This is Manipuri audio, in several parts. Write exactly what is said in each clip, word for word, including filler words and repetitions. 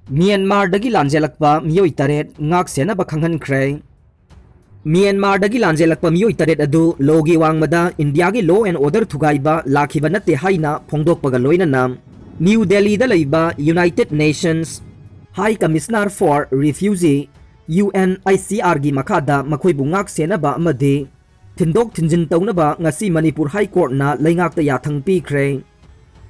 ꯃ꯭ꯌꯥꯟꯃꯥꯔꯗꯒꯤ ꯂꯥꯟꯖꯦꯜꯂꯛꯄ ꯃꯤꯑꯣꯏ ꯇꯔꯦꯠ ꯉꯥꯛ ꯁꯦꯟꯅꯕ ꯈꯪꯍꯟꯈ꯭ꯔꯦ꯫ ꯃ꯭ꯌꯥꯟꯃꯥꯔꯗꯒꯤ ꯂꯥꯟꯖꯦꯜꯂꯛꯄ ꯃꯤꯑꯣꯏ ꯇꯔꯦꯠ ꯑꯗꯨ ꯂꯣꯒꯤ ꯋꯥꯡꯃꯗ ꯏꯟꯗꯤꯌꯥꯒꯤ law and order ꯊꯨꯒꯥꯏꯕ ꯂꯥꯛꯈꯤꯕ ꯅꯠꯇꯦ ꯍꯥꯏꯅ ꯐꯣꯡꯗꯣꯛꯄꯒ ꯂꯣꯏꯅꯅ ꯅ꯭ꯌꯨ ꯗꯦꯜꯂꯤꯗ ꯂꯩꯕ United Nations High Commissioner for Refugee, UNHCR ꯒꯤ ꯃꯈꯥꯗ ꯃꯈꯣꯏꯕꯨ ꯉꯥꯛ ꯁꯦꯟꯅꯕ ꯑꯃꯗꯤ ꯊꯤꯟꯗꯣꯛ ꯊꯤꯟꯖꯤꯟ ꯇꯧꯅꯕ ꯉꯁꯤ ꯃꯅꯤꯄꯨꯔ ꯍꯥꯏ ꯀꯣꯔꯠꯅ ꯂꯩꯉꯥꯛꯇ ꯌꯥꯊꯪ ꯄꯤꯈ꯭ꯔꯦ꯫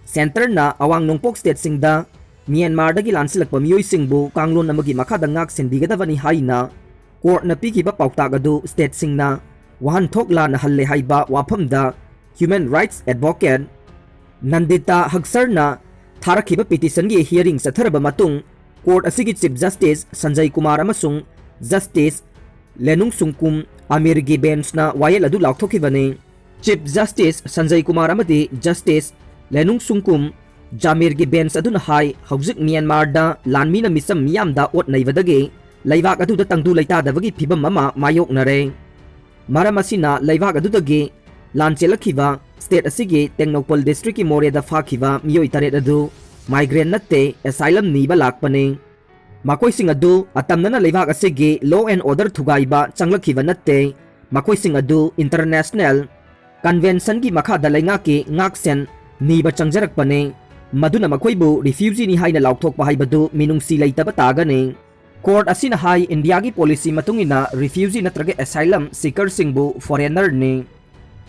ꯁꯦꯟꯇꯔꯅ ꯑꯋꯥꯡ ꯅꯣꯡꯄꯣꯛ ꯁ꯭ꯇꯦꯠꯁꯤꯡꯗ ꯃ꯭ꯌꯥꯟꯃꯥꯔꯗꯒꯤ ꯂꯥꯟꯁꯤꯜꯂꯛꯄ ꯃꯤꯑꯣꯏꯁꯤꯡꯕꯨ ꯀꯥꯡꯂꯣꯟ ꯑꯃꯒꯤ ꯃꯈꯥꯗ ꯉꯥꯛ ꯁꯦꯟꯕꯤꯒꯗꯕꯅꯤ ꯍꯥꯏꯅ ꯀꯣꯔꯠꯅ ꯄꯤꯈꯤꯕ ꯄꯥꯎꯇꯥꯛ ꯑꯗꯨ ꯁ꯭ꯇꯦꯠꯁꯤꯡꯅ ꯋꯥꯍꯟꯊꯣꯛ ꯂꯥꯟꯅ ꯍꯜꯂꯦ ꯍꯥꯏꯕ ꯋꯥꯐꯝꯗ human rights advocate ꯅꯟꯗꯤꯇꯥ ꯍꯛꯁꯔꯅ ꯊꯥꯔꯛꯈꯤꯕ ꯄꯤꯇꯤꯁꯟꯒꯤ ꯍꯤꯌꯔꯤꯡ ꯆꯠꯊꯔꯕ ꯃꯇꯨꯡ, ꯀꯣꯔꯠ ꯑꯁꯤꯒꯤ ꯆꯤꯐ ꯖꯁꯇꯤꯁ ꯁꯟꯖꯌ ꯀꯨꯃꯥꯔ ꯑꯃꯁꯨꯡ ꯖꯁꯇꯤꯁ ꯂꯦꯅꯨꯡ ꯁꯨꯡꯀꯨꯝ ꯑꯃꯤꯔꯒꯤ ꯕꯦꯟꯆꯅ ꯋꯥꯌꯦꯜ ꯑꯗꯨ ꯂꯥꯎꯊꯣꯛꯈꯤꯕꯅꯤ꯫ ꯆꯤꯐ ꯖꯁꯇꯤꯁ ꯁꯟꯖꯌ ꯀꯨꯃꯥꯔ ꯑꯃꯗꯤ ꯖꯁꯇꯤꯁ ꯂꯦꯅꯨꯡ ꯁꯨꯡꯀꯨꯝ ꯖꯥꯃꯤꯔꯒꯤ ꯕꯦꯟꯆ ꯑꯗꯨꯅ ꯍꯥꯏ, ꯍꯧꯖꯤꯛ ꯃ꯭ꯌꯥꯟꯃꯥꯔꯗ ꯂꯥꯟꯃꯤꯅ ꯃꯤꯆꯝ ꯃꯤꯌꯥꯝꯗ ꯑꯣꯠ ꯅꯩꯕꯗꯒꯤ ꯂꯩꯕꯥꯛ ꯑꯗꯨꯗ ꯇꯪꯗꯨ ꯂꯩꯇꯥꯗꯕꯒꯤ ꯐꯤꯚꯝ ꯑꯃ ꯃꯥꯌꯣꯛꯅꯔꯦ꯫ ꯃꯔꯝ ꯑꯁꯤꯅ ꯂꯩꯕꯥꯛ ꯑꯗꯨꯗꯒꯤ ꯂꯥꯟ ꯆꯦꯜꯂꯛꯈꯤꯕ ꯁ꯭ꯇꯦꯠ ꯑꯁꯤꯒꯤ ꯇꯦꯡꯅꯧꯄꯜ ꯗꯤꯁꯇ꯭ꯔꯤꯛꯀꯤ ꯃꯣꯔꯦꯗ ꯐꯥꯈꯤꯕ ꯃꯤꯑꯣꯏ ꯇꯔꯦꯠ ꯑꯗꯨ migrant ꯅꯠꯇꯦ, asylum ꯅꯤꯕ ꯂꯥꯛꯄꯅꯤ꯫ ꯃꯈꯣꯏꯁꯤꯡ ꯑꯗꯨ ꯑꯇꯝꯅꯅ ꯂꯩꯕꯥꯛ ꯑꯁꯤꯒꯤ law and order ꯊꯨꯒꯥꯏꯕ ꯆꯪꯂꯛꯈꯤꯕ ꯅꯠꯇꯦ꯫ ꯃꯈꯣꯏꯁꯤꯡ ꯑꯗꯨ international convention ꯒꯤ ꯃꯈꯥꯗ ꯂꯩꯉꯥꯛꯀꯤ ꯉꯥꯛꯁꯦꯟ ꯅꯤꯕ ꯆꯪꯖꯔꯛꯄꯅꯤ꯫ ꯃꯗꯨꯅ ꯃꯈꯣꯏꯕꯨ refugee ꯅꯤ ꯍꯥꯏꯅ ꯂꯥꯎꯊꯣꯛꯄ ꯍꯥꯏꯕꯗꯨ ꯃꯤꯅꯨꯡꯁꯤ ꯂꯩꯇꯕ ꯇꯥꯒꯅꯤ꯫ ꯀꯣꯔꯠ ꯑꯁꯤꯅ ꯍꯥꯏ, ꯏꯟꯗꯤꯌꯥꯒꯤ ꯄꯣꯂꯤꯁꯤ ꯃꯇꯨꯡ ꯏꯟꯅ refugee ꯅꯠꯇ꯭ꯔꯒ asylum seeker ꯁꯤꯡꯕꯨ foreigner ꯅꯤ꯫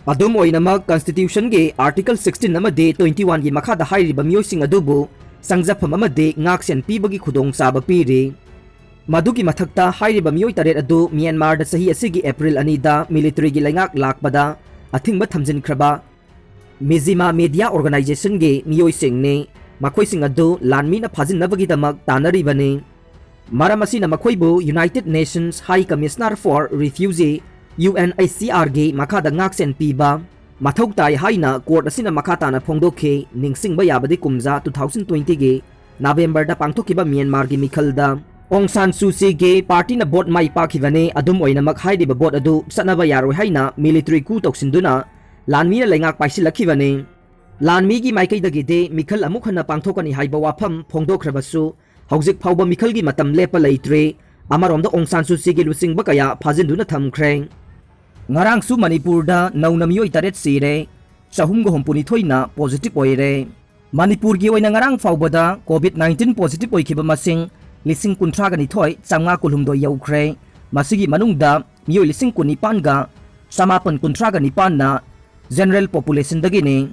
ꯑꯗꯨꯝ ꯑꯣꯏꯅꯃꯛ, constitution ꯒꯤ article sixteen ꯑꯃꯗꯤ twenty one ꯒꯤ ꯃꯈꯥꯗ ꯍꯥꯏꯔꯤꯕ ꯃꯤꯑꯣꯏꯁꯤꯡ ꯑꯗꯨꯕꯨ ꯆꯪꯖꯐꯝ ꯑꯃꯗꯤ ꯉꯥꯛꯁꯦꯟ ꯄꯤꯕꯒꯤ ꯈꯨꯗꯣꯡꯆꯥꯕ ꯄꯤꯔꯤ꯫ ꯃꯗꯨꯒꯤ ꯃꯊꯛꯇ, ꯍꯥꯏꯔꯤꯕ ꯃꯤꯑꯣꯏ ꯇꯔꯦꯠ ꯑꯗꯨ ꯃ꯭ꯌꯥꯟꯃꯥꯔꯗ ꯆꯍꯤ ꯑꯁꯤꯒꯤ ꯑꯦꯄ꯭ꯔꯤꯜ ꯑꯅꯤꯗ military ꯒꯤ ꯂꯩꯉꯥꯛ ꯂꯥꯛꯄꯗ ꯑꯊꯤꯡꯕ ꯊꯝꯖꯤꯟꯈ꯭ꯔꯕ ꯃꯤꯖꯤꯃꯥ media organization ꯒꯤ ꯃꯤꯑꯣꯏꯁꯤꯡꯅꯤ꯫ ꯃꯈꯣꯏꯁꯤꯡ ꯑꯗꯨ ꯂꯥꯟꯃꯤꯅ ꯐꯥꯖꯤꯟꯅꯕꯒꯤꯗꯃꯛ ꯇꯥꯟꯅꯔꯤꯕꯅꯤ꯫ ꯃꯔꯝ ꯑꯁꯤꯅ ꯃꯈꯣꯏꯕꯨ United Nations High Commissioner for Refugee, UNHCR ꯒꯤ ꯃꯈꯥꯗ ꯉꯥꯛꯁꯦꯟ ꯄꯤꯕ ꯃꯊꯧ ꯇꯥꯏ ꯍꯥꯏꯅ ꯀꯣꯔꯠ ꯑꯁꯤꯅ ꯃꯈꯥ ꯇꯥꯅ ꯐꯣꯡꯗꯣꯛꯈꯤ꯫ ꯅꯤꯡꯁꯤꯡꯕ ꯌꯥꯕꯗꯤ, ꯀꯨꯝꯖꯥ two thousand twenty ꯒꯤ ꯅꯕꯦꯝꯕꯔꯗ ꯄꯥꯡꯊꯣꯛꯈꯤꯕ ꯃ꯭ꯌꯥꯟꯃꯥꯔꯒꯤ ꯃꯤꯈꯜꯗ ꯑꯣꯡ ꯁꯥꯟ ꯁꯨ ꯆꯤꯒꯤ ꯄꯥꯔꯇꯤꯅ ꯚꯣꯠ ꯃꯥꯏ ꯄꯥꯛꯈꯤꯕꯅꯤ꯫ ꯑꯗꯨꯝ ꯑꯣꯏꯅꯃꯛ, ꯍꯥꯏꯔꯤꯕ ꯚꯣꯠ ꯑꯗꯨ ꯆꯠꯅꯕ ꯌꯥꯔꯣꯏ ꯍꯥꯏꯅ military coup ꯇꯧꯁꯤꯟꯗꯨꯅ ꯂꯥꯟꯃꯤꯅ ꯂꯩꯉꯥꯛ ꯄꯥꯏꯁꯤꯜꯂꯛꯈꯤꯕꯅꯤ꯫ ꯂꯥꯟꯃꯤꯒꯤ ꯃꯥꯏꯀꯩꯗꯒꯤꯗꯤ ꯃꯤꯈꯜ ꯑꯃꯨꯛ ꯍꯟꯅ ꯄꯥꯡꯊꯣꯛꯀꯅꯤ ꯍꯥꯏꯕ ꯋꯥꯐꯝ ꯐꯣꯡꯗꯣꯛꯈ꯭ꯔꯕꯁꯨ, ꯍꯧꯖꯤꯛ ꯐꯥꯎꯕ ꯃꯤꯈꯜꯒꯤ ꯃꯇꯝ ꯂꯦꯞꯄ ꯂꯩꯇ꯭ꯔꯤ꯫ ꯑꯃꯔꯣꯝꯗ ꯑꯣꯡ ꯁꯥꯟ ꯁꯨ ꯆꯤꯒꯤ ꯂꯨꯆꯤꯡꯕ ꯀꯌꯥ ꯐꯥꯖꯤꯟꯗꯨꯅ ꯊꯝꯈ꯭ꯔꯦ꯫ ꯉꯔꯥꯡꯁꯨ ꯃꯅꯤꯄꯨꯔꯗ ꯅꯧꯅ ꯃꯤꯑꯣꯏ ꯇꯔꯦꯠ ꯁꯤꯔꯦ, ꯆꯍꯨꯝꯒ ꯍꯨꯝꯐꯨꯅꯤꯊꯣꯏꯅ positive ꯑꯣꯏꯔꯦ꯫ ꯃꯅꯤꯄꯨꯔꯒꯤ ꯑꯣꯏꯅ ꯉꯔꯥꯡ ꯐꯥꯎꯕꯗ COVID nineteen positive ꯑꯣꯏꯈꯤꯕ ꯃꯁꯤꯡ ꯂꯤꯁꯤꯡ ꯀꯨꯟꯊ꯭ꯔꯥꯒ ꯅꯤꯊꯣꯏ ꯆꯥꯝꯃꯉꯥ ꯀꯨꯟꯍꯨꯝꯗꯣꯏ ꯌꯧꯈ꯭ꯔꯦ꯫ ꯃꯁꯤꯒꯤ ꯃꯅꯨꯡꯗ ꯃꯤꯑꯣꯏ ꯂꯤꯁꯤꯡ ꯀꯨꯟꯅꯤꯄꯥꯟꯒ ꯆꯃꯥꯄꯟ ꯀꯨꯟꯊ꯭ꯔꯥꯒ ꯅꯤꯄꯥꯟꯅ general populationꯗꯒꯤꯅꯤ꯫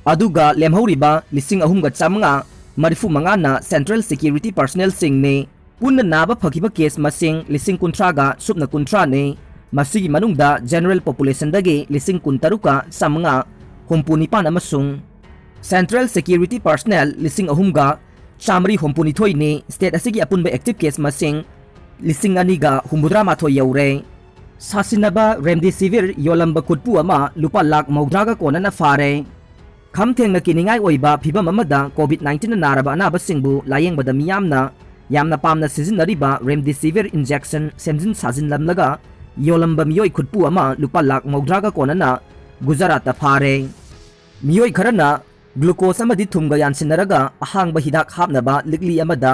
ꯑꯗꯨꯒ ꯂꯦꯝꯍꯧꯔꯤꯕ ꯂꯤꯁꯤꯡ ꯑꯍꯨꯝꯒ ꯆꯥꯝꯃꯉꯥ ꯃꯔꯤꯐꯨ ꯃꯉꯥꯅ Central Security Personnelꯁꯤꯡꯅꯤ꯫ ꯄꯨꯟꯅ ꯅꯥꯕ ꯐꯈꯤꯕ case ꯃꯁꯤꯡ ꯂꯤꯁꯤꯡ ꯀꯨꯟꯊ꯭ꯔꯥꯒ ꯁꯨꯞꯅ ꯀꯨꯟꯊ꯭ꯔꯥꯅꯤ꯫ ꯃꯁꯤꯒꯤ ꯃꯅꯨꯡꯗ general populationꯗꯒꯤ ꯂꯤꯁꯤꯡ ꯀꯨꯟꯇꯔꯨꯛꯀ ꯆꯥꯝꯃꯉꯥ ꯍꯨꯝꯐꯨꯅꯤꯄꯥꯟ ꯑꯃꯁꯨꯡ Central Security Personnel ꯂꯤꯁꯤꯡ ꯑꯍꯨꯝꯒ ꯆꯥꯃꯔꯤ ꯍꯨꯝꯐꯨꯅꯤꯊꯣꯏꯅꯤ꯫ State ꯑꯁꯤꯒꯤ ꯑꯄꯨꯟꯕ active case ꯃꯁꯤꯡ ꯂꯤꯁꯤꯡ ꯑꯅꯤꯒ ꯍꯨꯝꯐꯨꯇꯔꯥ ꯃꯥꯊꯣꯏ ꯌꯧꯔꯦ꯫ ꯁꯥꯁꯤꯟꯅꯕ Remdesivir ꯌꯣꯜꯂꯝꯕ ꯈꯨꯠꯄꯨ ꯑꯃ ꯂꯨꯄꯥ ꯂꯥꯈ ꯃꯧꯗ꯭ꯔꯥꯒ ꯀꯣꯟꯅꯅ ꯐꯥꯔꯦ꯫ ꯈꯝ ꯊꯦꯡꯅ ꯀꯤꯅꯤꯡꯉꯥꯏ ꯑꯣꯏꯕ ꯐꯤꯚꯝ ꯑꯃꯗ COVID nineteenꯅ ꯅꯥꯔꯕ ꯑꯅꯥꯕꯁꯤꯡꯕꯨ ꯂꯥꯌꯦꯡꯕꯗ ꯃꯤꯌꯥꯝꯅ ꯌꯥꯝꯅ ꯄꯥꯝꯅ ꯁꯤꯖꯤꯟꯅꯔꯤꯕ Remdesivir injection ꯁꯦꯝꯖꯤꯟ ꯁꯥꯖꯤꯟꯂꯝꯂꯒ ꯌꯣꯜꯂꯝꯕ ꯃꯤꯑꯣꯏ ꯈꯨꯠꯄꯨ ꯑꯃ ꯂꯨꯄꯥ ꯂꯥꯈ ꯃꯧꯗ꯭ꯔꯥꯒ ꯀꯣꯟꯅꯅ ꯒꯨꯖꯔꯥꯠꯇ ꯐꯥꯔꯦ꯫ ꯃꯤꯑꯣꯏ ꯈꯔꯅ glucose ꯑꯃꯗꯤ ꯊꯨꯝꯒ ꯌꯥꯟꯁꯤꯟꯅꯔꯒ ꯑꯍꯥꯡꯕ ꯍꯤꯗꯥꯛ ꯍꯥꯞꯅꯕ ꯂꯤꯛꯂꯤ ꯑꯃꯗ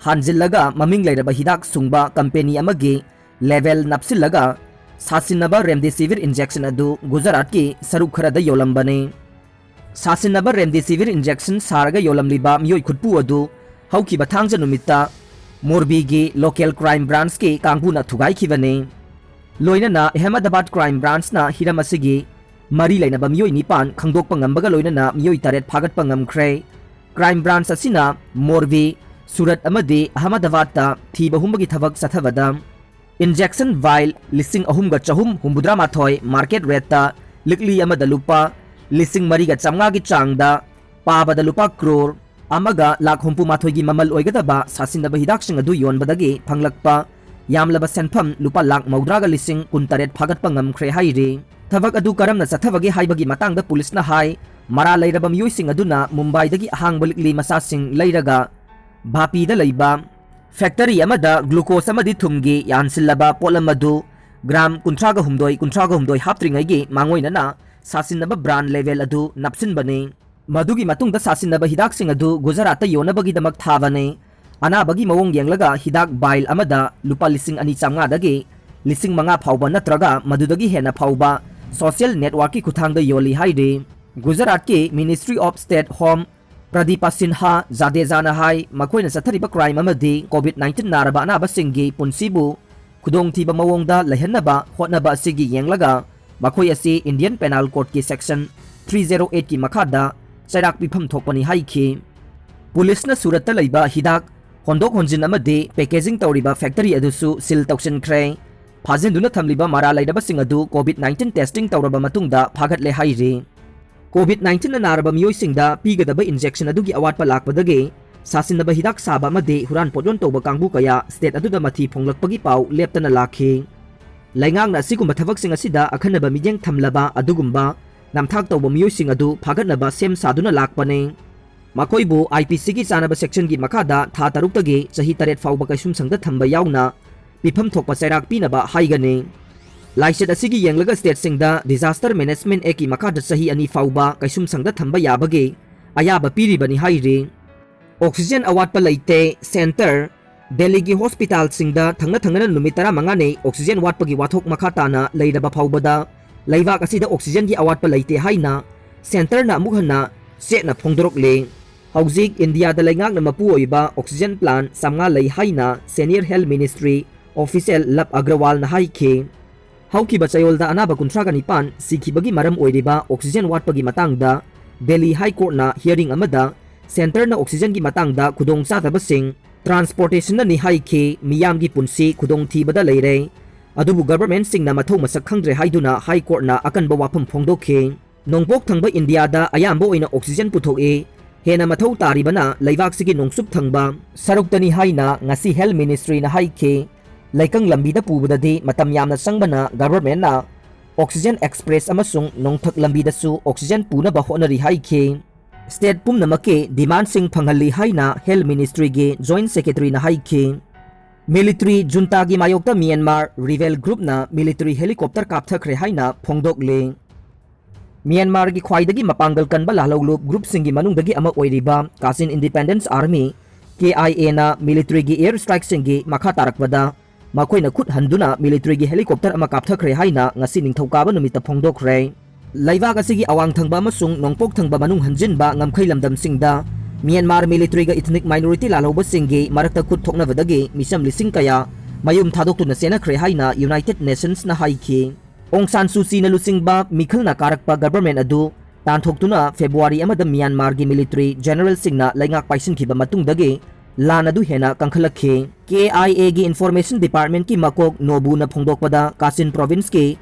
ꯍꯥꯟꯖꯤꯜꯂꯒ ꯃꯃꯤꯡ ꯂꯩꯔꯕ ꯍꯤꯗꯥꯛ ꯁꯨꯡꯕ company ꯑꯃꯒꯤ label ꯅꯞꯁꯤꯜꯂꯒ ꯁꯥꯁꯤꯟꯅꯕ Remdesivir injection ꯑꯗꯨ ꯒꯨꯖꯔꯥꯠꯀꯤ ꯁꯔꯨꯛ ꯈꯔꯗ ꯌꯣꯜꯂꯝꯕꯅꯤ꯫ ꯁꯥꯁꯤꯟꯅꯕ Remdesivir injection ꯁꯥꯔꯒ ꯌꯣꯜꯂꯝꯂꯤꯕ ꯃꯤꯑꯣꯏ ꯈꯨꯠꯄꯨ ꯑꯗꯨ ꯍꯧꯈꯤꯕ ꯊꯥꯡꯖ ꯅꯨꯃꯤꯠꯇ ꯃꯣꯔꯕꯤꯒꯤ local crime branchꯀꯤ ꯀꯥꯡꯕꯨꯅ ꯊꯨꯒꯥꯏꯈꯤꯕꯅꯤ꯫ ꯂꯣꯏꯅꯅ Ahmedabad crime branchꯅ ꯍꯤꯔꯝ ꯑꯁꯤꯒꯤ ꯃꯔꯤ ꯂꯩꯅꯕ ꯃꯤꯑꯣꯏ ꯅꯤꯄꯥꯟ ꯈꯪꯗꯣꯛꯄ ꯉꯝꯕꯒ ꯂꯣꯏꯅꯅ ꯃꯤꯑꯣꯏ ꯇꯔꯦꯠ ꯐꯥꯒꯠꯄ ꯉꯝꯈ꯭ꯔꯦ꯫ Crime branch ꯑꯁꯤꯅ ꯃꯣꯔꯕꯤ, ꯁꯨꯔꯠ ꯑꯃꯗꯤ ꯑꯍꯃꯗꯕꯥꯗꯇ ꯊꯤꯕ ꯍꯨꯝꯕꯒꯤ ꯊꯕꯛ ꯆꯠꯊꯕꯗ injection vial ꯂꯤꯁꯤꯡ ꯑꯍꯨꯝꯒ ꯆꯍꯨꯝ ꯍꯨꯝꯐꯨꯇꯔꯥ ꯃꯥꯊꯣꯏ market rateꯇ ꯂꯤꯛꯂꯤ ꯑꯃꯗ ꯂꯨꯄꯥ ꯂꯤꯁꯤꯡ ꯃꯔꯤꯒ ꯆꯥꯝꯃꯉꯥꯒꯤ ꯆꯥꯡꯗ ꯄꯥꯕꯗ ꯂꯨꯄꯥ ꯀ꯭ꯔꯣꯔ ꯑꯃꯒ ꯂꯥꯈ ꯍꯨꯝꯐꯨ ꯃꯥꯊꯣꯏꯒꯤ ꯃꯃꯜ ꯑꯣꯏꯒꯗꯕ ꯁꯥꯁꯤꯟꯅꯕ ꯍꯤꯗꯥꯛꯁꯤꯡ ꯑꯗꯨ ꯌꯣꯟꯕꯗꯒꯤ ꯐꯪꯂꯛꯄ ꯌꯥꯝꯂꯕ ꯁꯦꯟꯐꯝ ꯂꯨꯄꯥ ꯂꯥꯈ ꯃꯧꯗ꯭ꯔꯥꯒ ꯂꯤꯁꯤꯡ ꯀꯨꯟꯇꯔꯦꯠ ꯐꯥꯒꯠꯄ ꯉꯝꯈ꯭ꯔꯦ ꯍꯥꯏꯔꯤ꯫ ꯊꯕꯛ ꯑꯗꯨ ꯀꯔꯝꯅ ꯆꯠꯊꯕꯒꯦ ꯍꯥꯏꯕꯒꯤ ꯃꯇꯥꯡꯗ ꯄꯨꯂꯤꯁꯅ ꯍꯥꯏ, ꯃꯔꯥꯜ ꯂꯩꯔꯕ ꯃꯤꯑꯣꯏꯁꯤꯡ ꯑꯗꯨꯅ ꯃꯨꯝꯕꯥꯏꯗꯒꯤ ꯑꯍꯥꯡꯕ ꯂꯤꯛꯂꯤ ꯃꯆꯥꯁꯤꯡ ꯂꯩꯔꯒ ꯚꯥꯄꯤꯗ ꯂꯩꯕ factory ꯑꯃꯗ glucose ꯑꯃꯗꯤ ꯊꯨꯝꯒꯤ ꯌꯥꯟꯁꯤꯜꯂꯕ ꯄꯣꯠꯂꯝ ꯑꯗꯨ gram ꯀꯨꯟꯊ꯭ꯔꯥꯒ ꯍꯨꯝꯗꯣꯏ, ꯀꯨꯟꯊ꯭ꯔꯥꯒ ꯍꯨꯝꯗꯣꯏ ꯍꯥꯞꯇ꯭ꯔꯤꯉꯩꯒꯤ ꯃꯥꯡꯑꯣꯏꯅꯅ ꯁꯥꯁꯤꯟꯅꯕ brand label ꯑꯗꯨ ꯅꯞꯁꯤꯟꯕꯅꯤ꯫ ꯃꯗꯨꯒꯤ ꯃꯇꯨꯡꯗ ꯁꯥꯁꯤꯟꯅꯕ ꯍꯤꯗꯥꯛꯁꯤꯡ ꯑꯗꯨ ꯒꯨꯖꯔꯥꯠꯇ ꯌꯣꯟꯅꯕꯒꯤꯗꯃꯛ ꯊꯥꯕꯅꯤ꯫ ꯑꯅꯥꯕꯒꯤ ꯃꯑꯣꯡ ꯌꯦꯡꯂꯒ ꯍꯤꯗꯥꯛ vial ꯑꯃꯗ ꯂꯨꯄꯥ ꯂꯤꯁꯤꯡ ꯑꯅꯤ ꯆꯥꯝꯃꯉꯥꯗꯒꯤ ꯂꯤꯁꯤꯡ ꯃꯉꯥ ꯐꯥꯎꯕ ꯅꯠꯇ꯭ꯔꯒ ꯃꯗꯨꯗꯒꯤ ꯍꯦꯟꯅ ꯐꯥꯎꯕ social networkꯀꯤ ꯈꯨꯠꯊꯥꯡꯗ ꯌꯣꯜꯂꯤ ꯍꯥꯏꯔꯤ꯫ ꯒꯨꯖꯔꯥꯠꯀꯤ Ministry of State Home ꯄ꯭ꯔꯗꯤꯄꯥ Sinha ꯖꯥꯗꯦꯖꯥꯅ ꯍꯥꯏ, ꯃꯈꯣꯏꯅ ꯆꯠꯊꯔꯤꯕ crime ꯑꯃꯗꯤ COVID nineteen ꯅꯥꯔꯕ ꯑꯅꯥꯕꯁꯤꯡꯒꯤ ꯄꯨꯟꯁꯤꯕꯨ ꯈꯨꯗꯣꯡꯊꯤꯕ ꯃꯑꯣꯡꯗ ꯂꯩꯍꯟꯅꯕ ꯍꯣꯠꯅꯕ ꯑꯁꯤꯒꯤ ꯌꯦꯡꯂꯒ ꯃꯈꯣꯏ ꯑꯁꯤ Indian Penal Codeꯀꯤ section three zero eightꯀꯤ ꯃꯈꯥꯗ ꯆꯩꯔꯥꯛ ꯄꯤꯐꯝ ꯊꯣꯛꯄꯅꯤ ꯍꯥꯏꯈꯤ꯫ ꯄꯨꯂꯤꯁꯅ ꯁꯨꯔꯠꯇ ꯂꯩꯕ ꯍꯤꯗꯥꯛ ꯍꯣꯟꯗꯣꯛ ꯍꯣꯟꯖꯤꯟ ꯑꯃꯗꯤ packaging ꯇꯧꯔꯤꯕ factory ꯑꯗꯨꯁꯨ seal ꯇꯧꯁꯤꯟꯈ꯭ꯔꯦ꯫ ꯐꯥꯖꯤꯟꯗꯨꯅ ꯊꯝꯂꯤꯕ ꯃꯔꯥꯜ ꯂꯩꯔꯕꯁꯤꯡ ꯑꯗꯨ COVID nineteen testing ꯇꯧꯔꯕ ꯃꯇꯨꯡꯗ ꯐꯥꯒꯠꯂꯦ ꯍꯥꯏꯔꯤ꯫ COVID nineteenꯅ ꯅꯥꯔꯕ ꯃꯤꯑꯣꯏꯁꯤꯡꯗ ꯄꯤꯒꯗꯕ injection ꯑꯗꯨꯒꯤ ꯑꯋꯥꯠꯄ ꯂꯥꯛꯄꯗꯒꯤ ꯁꯥꯁꯤꯟꯅꯕ ꯍꯤꯗꯥꯛ ꯁꯥꯕ ꯑꯃꯗꯤ ꯍꯨꯔꯥꯟ ꯄꯣꯠꯌꯣꯟ ꯇꯧꯕ ꯀꯥꯡꯕꯨ ꯀꯌꯥ state ꯑꯗꯨꯗ ꯃꯊꯤ ꯐꯣꯡꯂꯛꯄꯒꯤ ꯄꯥꯎ ꯂꯦꯞꯇꯅ ꯂꯥꯛꯈꯤ꯫ ꯂꯩꯉꯥꯛꯅ ꯑꯁꯤꯒꯨꯝꯕ ꯊꯕꯛꯁꯤꯡ ꯑꯁꯤꯗ ꯑꯈꯟꯅꯕ ꯃꯤꯠꯌꯦꯡ ꯊꯝꯂꯕ ꯑꯗꯨꯒꯨꯝꯕ ꯅꯝꯊꯥꯛ ꯇꯧꯕ ꯃꯤꯑꯣꯏꯁꯤꯡ ꯑꯗꯨ ꯐꯥꯒꯠꯅꯕ ꯁꯦꯝ ꯁꯥꯗꯨꯅ ꯂꯥꯛꯄꯅꯤ꯫ ꯃꯈꯣꯏꯕꯨ IPCꯒꯤ ꯆꯥꯅꯕ sectionꯒꯤ ꯃꯈꯥꯗ ꯊꯥ ꯇꯔꯨꯛꯇꯒꯤ ꯆꯍꯤ ꯇꯔꯦꯠ ꯐꯥꯎꯕ ꯀꯩꯁꯨꯝꯁꯪꯗ ꯊꯝꯕ ꯌꯥꯎꯅ ꯄꯤꯐꯝ ꯊꯣꯛꯄ ꯆꯩꯔꯥꯛ ꯄꯤꯅꯕ ꯍꯥꯏꯒꯅꯤ꯫ ꯂꯥꯏꯆꯠ ꯑꯁꯤꯒꯤ ꯌꯦꯡꯂꯒ stateꯁꯤꯡꯗ Disaster Management Actꯀꯤ ꯃꯈꯥꯗ ꯆꯍꯤ ꯑꯅꯤ ꯐꯥꯎꯕ ꯀꯩꯁꯨꯝꯁꯪꯗ ꯊꯝꯕ ꯌꯥꯕꯒꯤ ꯑꯌꯥꯕ ꯄꯤꯔꯤꯕꯅꯤ ꯍꯥꯏꯔꯤ꯫ Oxygen ꯑꯋꯥꯠꯄ ꯂꯩꯇꯦ, centre꯫ ꯗꯦꯜꯂꯤꯒꯤ hospitalꯁꯤꯡꯗ ꯊꯪꯅ ꯊꯪꯅꯅ ꯅꯨꯃꯤꯠ ꯇꯔꯥꯃꯉꯥꯅꯤ oxygen ꯋꯥꯠꯄꯒꯤ ꯋꯥꯊꯣꯛ ꯃꯈꯥ ꯇꯥꯅ ꯂꯩꯔꯕ ꯐꯥꯎꯕꯗ ꯂꯩꯕꯥꯛ ꯑꯁꯤꯗ oxygenꯒꯤ ꯑꯋꯥꯠꯄ ꯂꯩꯇꯦ ꯍꯥꯏꯅ centreꯅ ꯑꯃꯨꯛ ꯍꯟꯅ ꯆꯦꯠꯅ ꯐꯣꯡꯗꯣꯔꯛꯂꯤ꯫ ꯍꯧꯖꯤꯛ ꯏꯟꯗꯤꯌꯥꯗ ꯂꯩꯉꯥꯛꯅ ꯃꯄꯨ ꯑꯣꯏꯕ oxygen plant ꯆꯥꯝꯃꯉꯥ ꯂꯩ ꯍꯥꯏꯅ Central Health Ministry official Love Agrawalꯅ ꯍꯥꯏꯈꯤ꯫ ꯍꯧꯈꯤꯕ ꯆꯌꯣꯜꯗ ꯑꯅꯥꯕ ꯀꯨꯟꯊ꯭ꯔꯥꯒ ꯅꯤꯄꯥꯟ ꯁꯤꯈꯤꯕꯒꯤ ꯃꯔꯝ ꯑꯣꯏꯔꯤꯕ oxygen ꯋꯥꯠꯄꯒꯤ ꯃꯇꯥꯡꯗ ꯗꯦꯜꯂꯤ High Courtꯅ hearing ꯑꯃꯗ centreꯅ oxygenꯒꯤ ꯃꯇꯥꯡꯗ ꯈꯨꯗꯣꯡꯆꯥꯗꯕꯁꯤꯡ transportationꯅꯅꯤ ꯍꯥꯏꯈꯤ꯫ ꯃꯤꯌꯥꯝꯒꯤ ꯄꯨꯟꯁꯤ ꯈꯨꯗꯣꯡꯊꯤꯕꯗ ꯂꯩꯔꯦ꯫ ꯑꯗꯨꯕꯨ governmentꯁꯤꯡꯅ ꯃꯊꯧ ꯃꯁꯛ ꯈꯪꯗ꯭ꯔꯦ ꯍꯥꯏꯗꯨꯅ High Courtꯅ ꯑꯀꯟꯕ ꯋꯥꯐꯝ ꯐꯣꯡꯗꯣꯛꯈꯤ꯫ ꯅꯣꯡꯄꯣꯛ ꯊꯪꯕ ꯏꯟꯗꯤꯌꯥꯗ ꯑꯌꯥꯝꯕ ꯑꯣꯏꯅ oxygen ꯄꯨꯊꯣꯛꯏ꯫ ꯍꯦꯟꯅ ꯃꯊꯧ ꯇꯥꯔꯤꯕꯅ ꯂꯩꯕꯥꯛꯁꯤꯒꯤ ꯅꯣꯡꯆꯨꯞ ꯊꯪꯕ ꯁꯔꯨꯛꯇꯅꯤ ꯍꯥꯏꯅ ꯉꯁꯤ Health Ministryꯅ ꯍꯥꯏꯈꯤ꯫ ꯂꯩꯀꯪ ꯂꯝꯕꯤꯗ ꯄꯨꯕꯗꯗꯤ ꯃꯇꯝ ꯌꯥꯝꯅ ꯆꯪꯕꯅ governmentꯅ oxygen express ꯑꯃꯁꯨꯡ ꯅꯣꯡꯊꯛ ꯂꯝꯕꯤꯗꯁꯨ oxygen ꯄꯨꯅꯕ ꯍꯣꯠꯅꯔꯤ ꯍꯥꯏꯈꯤ꯫ State ꯄꯨꯝꯅꯃꯛꯀꯤ demandꯁꯤꯡ ꯐꯪꯍꯜꯂꯤ ꯍꯥꯏꯅ Health Ministryꯒꯤ Joint Secretaryꯅ ꯍꯥꯏꯈꯤ꯫ Military juntagꯤ ꯃꯥꯌꯣꯛꯇ Myanmar rebel groupꯅ military helicopter ꯀꯥꯞꯊꯈ꯭ꯔꯦ ꯍꯥꯏꯅ ꯐꯣꯡꯗꯣꯛꯂꯤ꯫ ꯃ꯭ꯌꯥꯟꯃꯥꯔꯒꯤ ꯈ꯭ꯋꯥꯏꯗꯒꯤ ꯃꯄꯥꯡꯒꯜ ꯀꯟꯕ ꯂꯥꯜꯍꯧꯂꯨꯞ groupꯁꯤꯡꯒꯤ ꯃꯅꯨꯡꯗꯒꯤ ꯑꯃ ꯑꯣꯏꯔꯤꯕ Kachin Independence Army, K I A ꯅ military ꯒꯤ air strike ꯁꯤꯡꯒꯤ ꯃꯈꯥ ꯇꯥꯔꯛꯄꯗ ꯃꯈꯣꯏꯅ ꯈꯨꯠ ꯍꯟꯗꯨꯅ military ꯒꯤ helicopter ꯑꯃ ꯀꯥꯞꯊꯈ꯭ꯔꯦ ꯍꯥꯏꯅ ꯉꯁꯤ ꯅꯤꯡꯊꯧꯀꯥꯕ ꯅꯨꯃꯤꯠꯇ ꯐꯣꯡꯗꯣꯛꯈ꯭ꯔꯦ꯫ ꯂꯩꯕꯥꯛ ꯑꯁꯤꯒꯤ ꯑꯋꯥꯡ ꯊꯪꯕ ꯑꯃꯁꯨꯡ ꯅꯣꯡꯄꯣꯛ ꯊꯪꯕ ꯃꯅꯨꯡ ꯍꯟꯖꯤꯟꯕ ꯉꯝꯈꯩ ꯂꯝꯗꯝꯁꯤꯡꯗ ꯃ꯭ꯌꯥꯟꯃꯥꯔ military ꯒ ethnic minority ꯂꯥꯜꯍꯧꯕꯁꯤꯡꯒꯤ ꯃꯔꯛꯇ ꯈꯨꯠ ꯊꯣꯛꯅꯕꯗꯒꯤ ꯃꯤꯆꯝ ꯂꯤꯁꯤꯡ ꯀꯌꯥ ꯃꯌꯨꯝ ꯊꯥꯗꯣꯛꯇꯨꯅ ꯆꯦꯟꯅꯈ꯭ꯔꯦ ꯍꯥꯏꯅ United Nations ꯅ ꯍꯥꯏꯈꯤ꯫ ꯑꯣꯡ ꯁꯥꯟ ꯁꯨ ꯆꯤꯅ ꯂꯨꯆꯤꯡꯕ ꯃꯤꯈꯜꯅ ꯀꯥꯔꯛꯄ government ꯑꯗꯨ ꯇꯥꯟꯊꯣꯛꯇꯨꯅ February ꯑꯃꯗ ꯃ꯭ꯌꯥꯟꯃꯥꯔꯒꯤ military general ꯁꯤꯡꯅ ꯂꯩꯉꯥꯛ ꯄꯥꯏꯁꯤꯟꯈꯤꯕ ꯃꯇꯨꯡꯗꯒꯤ ꯂꯥꯟ ꯑꯗꯨ ꯍꯦꯟꯅ ꯀꯟꯈꯠꯂꯛꯈꯤ꯫ K I A ꯒꯤ information department ꯀꯤ ꯃꯀꯣꯛ ꯅꯣꯕꯨꯅ ꯐꯣꯡꯗꯣꯛꯄꯗ, ꯀꯥꯆꯤꯟ province ꯀꯤ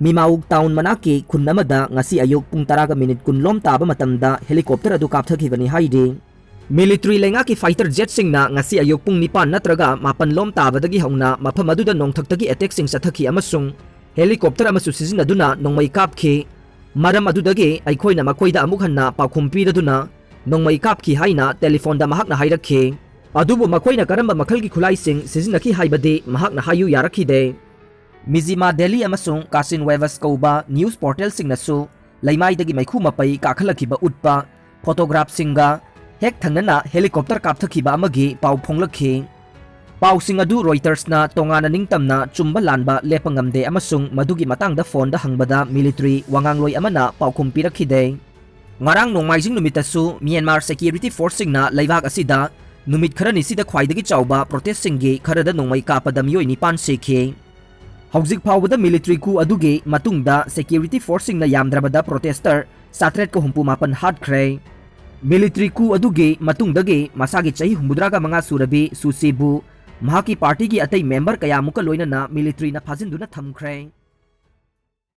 ꯃꯤꯃꯥꯎꯛ town ꯃꯅꯥꯛꯀꯤ ꯈꯨꯟ ꯑꯃꯗ ꯉꯁꯤ ꯑꯌꯨꯛ ꯄꯨꯡ ꯇꯔꯥꯒ ꯃꯤꯅꯤꯠ ꯀꯨꯟ ꯂꯣꯝ ꯇꯥꯕ ꯃꯇꯝꯗ helicopter ꯑꯗꯨ ꯀꯥꯞꯊꯈꯤꯕꯅꯤ ꯍꯥꯏꯔꯤ꯫ Military ꯂꯩꯉꯥꯛꯀꯤ fighter jet ꯁꯤꯡꯅ ꯉꯁꯤ ꯑꯌꯨꯛ ꯄꯨꯡ ꯅꯤꯄꯥꯟ ꯅꯠꯇ꯭ꯔꯒ ꯃꯥꯄꯟ ꯂꯣꯝ ꯇꯥꯕꯗꯒꯤ ꯍꯧꯅ ꯃꯐꯝ ꯑꯗꯨꯗ ꯅꯣꯡꯊꯛꯇꯒꯤ attack ꯁꯤꯡ ꯆꯠꯊꯈꯤ ꯑꯃꯁꯨꯡ helicopter ꯑꯃꯁꯨ ꯁꯤꯖꯤꯟꯅꯗꯨꯅ ꯅꯣꯡꯃꯩ ꯀꯥꯞꯈꯤ꯫ ꯃꯔꯝ ꯑꯗꯨꯗꯒꯤ ꯑꯩꯈꯣꯏꯅ ꯃꯈꯣꯏꯗ ꯑꯃꯨꯛ ꯍꯟꯅ ꯄꯥꯎꯈꯨꯝ ꯄꯤꯔꯗꯨꯅ ꯅꯣꯡꯃꯩ ꯀꯥꯞꯈꯤ ꯍꯥꯏꯅ telephone ꯗ ꯃꯍꯥꯛꯅ ꯍꯥꯏꯔꯛꯈꯤ꯫ ꯑꯗꯨꯕꯨ ꯃꯈꯣꯏꯅ ꯀꯔꯝꯕ ꯃꯈꯜꯒꯤ ꯈꯨꯠꯂꯥꯏꯁꯤꯡ ꯁꯤꯖꯤꯟꯅꯈꯤ ꯍꯥꯏꯕꯗꯤ ꯃꯍꯥꯛꯅ ꯍꯥꯏꯌꯨ ꯌꯥꯔꯛꯈꯤꯗꯦ꯫ Mizzima Daily ꯑꯃꯁꯨꯡ Kachin Waves ꯀꯧꯕ news portal ꯁꯤꯡꯅꯁꯨ ꯂꯩꯃꯥꯏꯗꯒꯤ ꯃꯩꯈꯨ ꯃꯄꯩ ꯀꯥꯈꯠꯂꯛꯈꯤꯕ ꯎꯠꯄ photograph ꯁꯤꯡꯒ ꯍꯦꯛ ꯊꯪꯅꯅ helicopter ꯀꯥꯞꯊꯈꯤꯕ ꯑꯃꯒꯤ ꯄꯥꯎ ꯐꯣꯡꯂꯛꯈꯤ꯫ ꯄꯥꯎꯁꯤꯡ ꯑꯗꯨ Reuters ꯅ ꯇꯣꯉꯥꯟꯅ ꯅꯤꯡꯇꯝꯅ ꯆꯨꯝꯕ ꯂꯥꯟꯕ ꯂꯦꯞꯄ ꯉꯝꯗꯦ ꯑꯃꯁꯨꯡ ꯃꯗꯨꯒꯤ ꯃꯇꯥꯡꯗ phone ꯗ ꯍꯪꯕꯗ military ꯋꯥꯉꯥꯡꯂꯣꯏ ꯑꯃꯅ ꯄꯥꯎꯈꯨꯝ ꯄꯤꯔꯛꯈꯤꯗꯦ꯫ ꯉꯔꯥꯡ ꯅꯣꯡꯃꯥꯏꯖꯤꯡ ꯅꯨꯃꯤꯠꯇꯁꯨ ꯃ꯭ꯌꯥꯟꯃꯥꯔ security force ꯁꯤꯡꯅ ꯂꯩꯕꯥꯛ ꯑꯁꯤꯗ ꯅꯨꯃꯤꯠ ꯈꯔꯅꯤꯁꯤꯗ ꯈ꯭ꯋꯥꯏꯗꯒꯤ ꯆꯥꯎꯕ protest ꯁꯤꯡꯒꯤ ꯈꯔꯗ ꯅꯣꯡꯃꯩ ꯀꯥꯞꯄꯗ ꯃꯤꯑꯣꯏ ꯅꯤꯄꯥꯟ ꯁꯤꯈꯤ꯫ ꯍꯧꯖꯤꯛ ꯐꯥꯎꯕꯗ military coup ꯑꯗꯨꯒꯤ ꯃꯇꯨꯡꯗ security force ꯁꯤꯡꯅ ꯌꯥꯝꯗ꯭ꯔꯕꯗ protester ꯆꯥꯇ꯭ꯔꯦꯠꯀ ꯍꯨꯝꯐꯨ ꯃꯥꯄꯟ ꯍꯥꯠꯈ꯭ꯔꯦ꯫ Military coup ꯑꯗꯨꯒꯤ ꯃꯇꯨꯡꯗꯒꯤ ꯃꯁꯥꯒꯤ ꯆꯍꯤ ꯍꯨꯝꯐꯨꯇꯔꯥꯒ ꯃꯉꯥ ꯁꯨꯔꯕꯤ ꯁꯨꯆꯤꯕꯨ ꯃꯍꯥꯛꯀꯤ party ꯒꯤ ꯑꯇꯩ member ꯀꯌꯥꯃꯨꯛꯀ ꯂꯣꯏꯅꯅ military ꯅ ꯐꯥꯖꯤꯟꯗꯨꯅ ꯊꯝꯈ꯭ꯔꯦ꯫